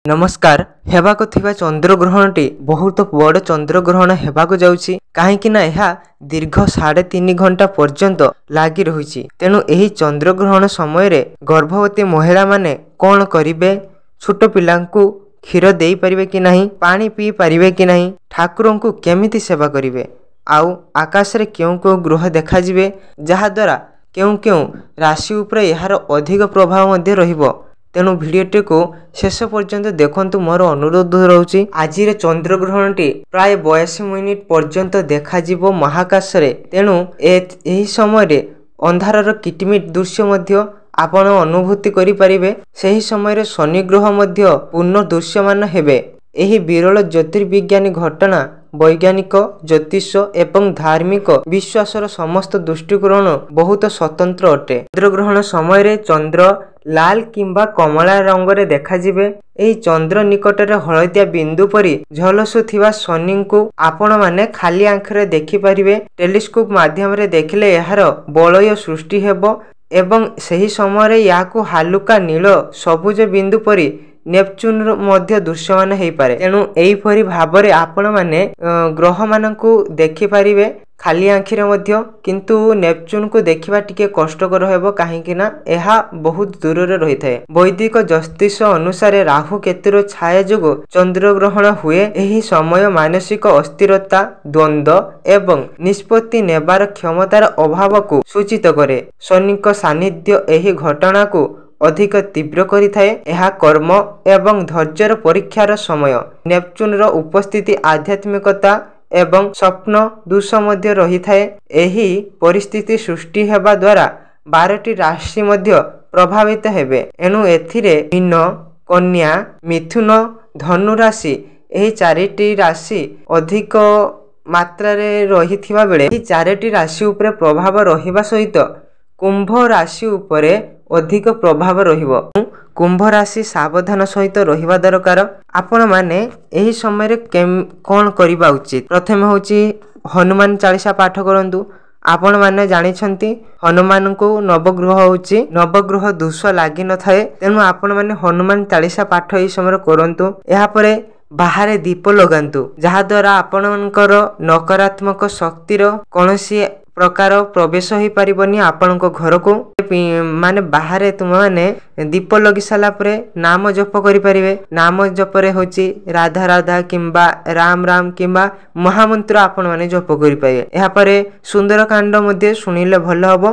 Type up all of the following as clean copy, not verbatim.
ନମସ୍କାର। ହେବାକୁ ଥିବା ଚନ୍ଦ୍ରଗ୍ରହଣଟି ବହୁତ ବଡ଼ ଚନ୍ଦ୍ରଗ୍ରହଣ ହେବାକୁ ଯାଉଛି, କାହିଁକି ନା ଏହା ଦୀର୍ଘ 3.5 ଘଣ୍ଟା ପର୍ଯ୍ୟନ୍ତ ଲାଗି ରହିଛି। ତେଣୁ ଏହି ଚନ୍ଦ୍ରଗ୍ରହଣ ସମୟରେ ଗର୍ଭବତୀ ମହିଳାମାନେ କ'ଣ କରିବେ, ଛୋଟ ପିଲାଙ୍କୁ କ୍ଷୀର ଦେଇପାରିବେ କି ନାହିଁ, ପାଣି ପିଇ ପାରିବେ କି ନାହିଁ, ଠାକୁରଙ୍କୁ କେମିତି ସେବା କରିବେ, ଆଉ ଆକାଶରେ କେଉଁ କେଉଁ ଗ୍ରହ ଦେଖାଯିବେ, ଯାହାଦ୍ୱାରା କେଉଁ କେଉଁ ରାଶି ଉପରେ ଏହାର ଅଧିକ ପ୍ରଭାବ ମଧ୍ୟ ରହିବ, ତେଣୁ ଭିଡ଼ିଓଟିକୁ ଶେଷ ପର୍ଯ୍ୟନ୍ତ ଦେଖନ୍ତୁ, ମୋର ଅନୁରୋଧ ରହୁଛି। ଆଜିର ଚନ୍ଦ୍ରଗ୍ରହଣଟି ପ୍ରାୟ 82 ମିନିଟ୍ ପର୍ଯ୍ୟନ୍ତ ଦେଖାଯିବ ମହାକାଶରେ। ତେଣୁ ଏହି ସମୟରେ ଅନ୍ଧାରର କିଟମିଟ ଦୃଶ୍ୟ ମଧ୍ୟ ଆପଣ ଅନୁଭୂତି କରିପାରିବେ। ସେହି ସମୟରେ ଶନି ଗ୍ରହ ମଧ୍ୟ ପୂର୍ଣ୍ଣ ଦୃଶ୍ୟମାନ ହେବେ। ଏହି ବିରଳ ଜ୍ୟୋତିର୍ବିଜ୍ଞାନୀ ଘଟଣା ବୈଜ୍ଞାନିକ, ଜ୍ୟୋତିଷ ଏବଂ ଧାର୍ମିକ ବିଶ୍ୱାସର ସମସ୍ତ ଦୃଷ୍ଟିକୋଣ ବହୁତ ସ୍ୱତନ୍ତ୍ର ଅଟେ। ଚନ୍ଦ୍ରଗ୍ରହଣ ସମୟରେ ଚନ୍ଦ୍ର ଲାଲ କିମ୍ବା କମଳା ରଙ୍ଗରେ ଦେଖାଯିବେ। ଏହି ଚନ୍ଦ୍ର ନିକଟରେ ହଳଦିଆ ବିନ୍ଦୁ ପରି ଝଲସୁଥିବା ଶନିଙ୍କୁ ଆପଣମାନେ ଖାଲି ଆଖିରେ ଦେଖିପାରିବେ। ଟେଲିସ୍କୋପ ମାଧ୍ୟମରେ ଦେଖିଲେ ଏହାର ବଳୟ ସୃଷ୍ଟି ହେବ ଏବଂ ସେହି ସମୟରେ ଏହାକୁ ହାଲୁକା ନୀଳ ସବୁଜ ବିନ୍ଦୁ ପରି ନେପଚୁନ ମଧ୍ୟ ଦୃଶ୍ୟମାନ ହେଇପାରେ। ତେଣୁ ଏହିପରି ଭାବରେ ଆପଣମାନେ ଗ୍ରହମାନଙ୍କୁ ଦେଖିପାରିବେ ଖାଲି ଆଖିରେ ମଧ୍ୟ, କିନ୍ତୁ ନେପଚୁନକୁ ଦେଖିବା ଟିକେ କଷ୍ଟକର ହେବ, କାହିଁକି ନା ଏହା ବହୁତ ଦୂରରେ ରହିଥାଏ। ବୈଦିକ ଜ୍ୟୋତିଷ ଅନୁସାରେ ରାହୁ କେତୁର ଛାୟା ଯୋଗୁଁ ଚନ୍ଦ୍ରଗ୍ରହଣ ହୁଏ। ଏହି ସମୟ ମାନସିକ ଅସ୍ଥିରତା, ଦ୍ୱନ୍ଦ୍ୱ ଏବଂ ନିଷ୍ପତ୍ତି ନେବାର କ୍ଷମତାର ଅଭାବକୁ ସୂଚିତ କରେ। ଶନିଙ୍କ ସାନ୍ନିଧ୍ୟ ଏହି ଘଟଣାକୁ ଅଧିକ ତୀବ୍ର କରିଥାଏ। ଏହା କର୍ମ ଏବଂ ଧୈର୍ଯ୍ୟର ପରୀକ୍ଷାର ସମୟ। ନେପଚୁନର ଉପସ୍ଥିତି ଆଧ୍ୟାତ୍ମିକତା ଏବଂ ସ୍ୱପ୍ନ ଦୋଷ ମଧ୍ୟ ରହିଥାଏ। ଏହି ପରିସ୍ଥିତି ସୃଷ୍ଟି ହେବା ଦ୍ୱାରା 12ଟି ରାଶି ମଧ୍ୟ ପ୍ରଭାବିତ ହେବେ। ଏଣୁ ଏଥିରେ ମୀନ, କନ୍ୟା, ମିଥୁନ, ଧନୁ ରାଶି, ଏହି 4ଟି ରାଶି ଅଧିକ ମାତ୍ରାରେ ରହିଥିବା ବେଳେ ଏହି 4ଟି ରାଶି ଉପରେ ପ୍ରଭାବ ରହିବା ସହିତ କୁମ୍ଭ ରାଶି ଉପରେ ଅଧିକ ପ୍ରଭାବ ରହିବ। କୁମ୍ଭ ରାଶି ସାବଧାନ ସହିତ ରହିବା ଦରକାର। ଆପଣମାନେ ଏହି ସମୟରେ କ'ଣ କରିବା ଉଚିତ? ପ୍ରଥମେ ହେଉଛି ହନୁମାନ ଚାଳିଶା ପାଠ କରନ୍ତୁ। ଆପଣମାନେ ଜାଣିଛନ୍ତି ହନୁମାନଙ୍କୁ ନବଗ୍ରହ ହେଉଛି, ନବଗ୍ରହ ଦୋଷ ଲାଗିନଥାଏ। ତେଣୁ ଆପଣମାନେ ହନୁମାନ ଚାଳିଶା ପାଠ ଏହି ସମୟରେ କରନ୍ତୁ। ଏହାପରେ ବାହାରେ ଦୀପ ଲଗାନ୍ତୁ, ଯାହାଦ୍ୱାରା ଆପଣଙ୍କର ନକାରାତ୍ମକ ଶକ୍ତିର କୌଣସି ପ୍ରକାର ପ୍ରବେଶ ହୋଇପାରିବନି ଆପଣଙ୍କ ଘରକୁ। ମାନେ ବାହାରେ ତୁମେମାନେ ଦୀପ ଲଗେଇ ସାରିଲା ପରେ ନାମ ଜପ କରିପାରିବେ। ନାମ ଜପରେ ହେଉଛି ରାଧା ରାଧା କିମ୍ବା ରାମ ରାମ କିମ୍ବା ମହାମନ୍ତ୍ର ଆପଣମାନେ ଜପ କରିପାରିବେ। ଏହାପରେ ସୁନ୍ଦରକାଣ୍ଡ ମଧ୍ୟ ଶୁଣିଲେ ଭଲ ହେବ।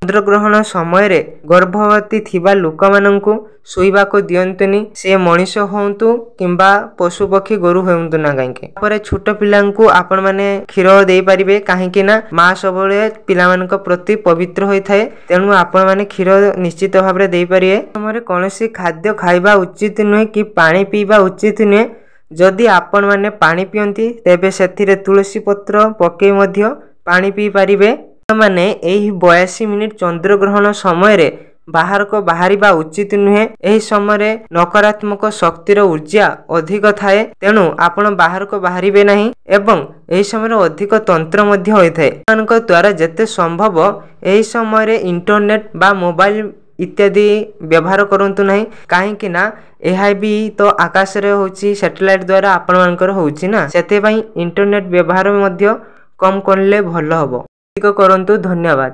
ଚନ୍ଦ୍ରଗ୍ରହଣ ସମୟରେ ଗର୍ଭବତୀ ଥିବା ଲୋକମାନଙ୍କୁ ଶୋଇବାକୁ ଦିଅନ୍ତୁନି, ସେ ମଣିଷ ହୁଅନ୍ତୁ କିମ୍ବା ପଶୁପକ୍ଷୀ ଗୋରୁ ହୁଅନ୍ତୁ ନା କାହିଁକି। ତାପରେ ଛୋଟ ପିଲାଙ୍କୁ ଆପଣମାନେ କ୍ଷୀର ଦେଇପାରିବେ, କାହିଁକି ନା ମା ସବୁବେଳେ ପିଲାମାନଙ୍କ ପ୍ରତି ପବିତ୍ର ହୋଇଥାଏ। ତେଣୁ ଆପଣମାନେ କ୍ଷୀର ନିଶ୍ଚିତ ଭାବରେ ଦେଇପାରିବେ। ସମୟରେ କୌଣସି ଖାଦ୍ୟ ଖାଇବା ଉଚିତ ନୁହେଁ କି ପାଣି ପିଇବା ଉଚିତ ନୁହେଁ। ଯଦି ଆପଣମାନେ ପାଣି ପିଅନ୍ତି, ତେବେ ସେଥିରେ ତୁଳସୀ ପତ୍ର ପକାଇ ମଧ୍ୟ ପାଣି ପିଇ ପାରିବେ। ମାନେ ଏହି 82 ମିନିଟ୍ ଚନ୍ଦ୍ରଗ୍ରହଣ ସମୟରେ ବାହାରକୁ ବାହାରିବା ଉଚିତ ନୁହେଁ। ଏହି ସମୟରେ ନକାରାତ୍ମକ ଶକ୍ତିର ଉର୍ଜା ଅଧିକ ଥାଏ, ତେଣୁ ଆପଣ ବାହାରକୁ ବାହାରିବେ ନାହିଁ ଏବଂ ଏହି ସମୟରେ ଅଧିକ ତନ୍ତ୍ର ମଧ୍ୟ ହୋଇଥାଏ। ସେମାନଙ୍କ ଦ୍ୱାରା ଯେତେ ସମ୍ଭବ ଏହି ସମୟରେ ଇଣ୍ଟରନେଟ୍ ବା ମୋବାଇଲ ଇତ୍ୟାଦି ବ୍ୟବହାର କରନ୍ତୁ ନାହିଁ, କାହିଁକି ନା ଏହା ବି ତ ଆକାଶରେ ହେଉଛି, ସ୍ୟାଟେଲାଇଟ୍ ଦ୍ୱାରା ଆପଣମାନଙ୍କର ହେଉଛି ନା, ସେଥିପାଇଁ ଇଣ୍ଟରନେଟ୍ ବ୍ୟବହାର ମଧ୍ୟ କମ୍ କଲେ ଭଲ ହେବ। କରନ୍ତୁ, ଧନ୍ୟବାଦ।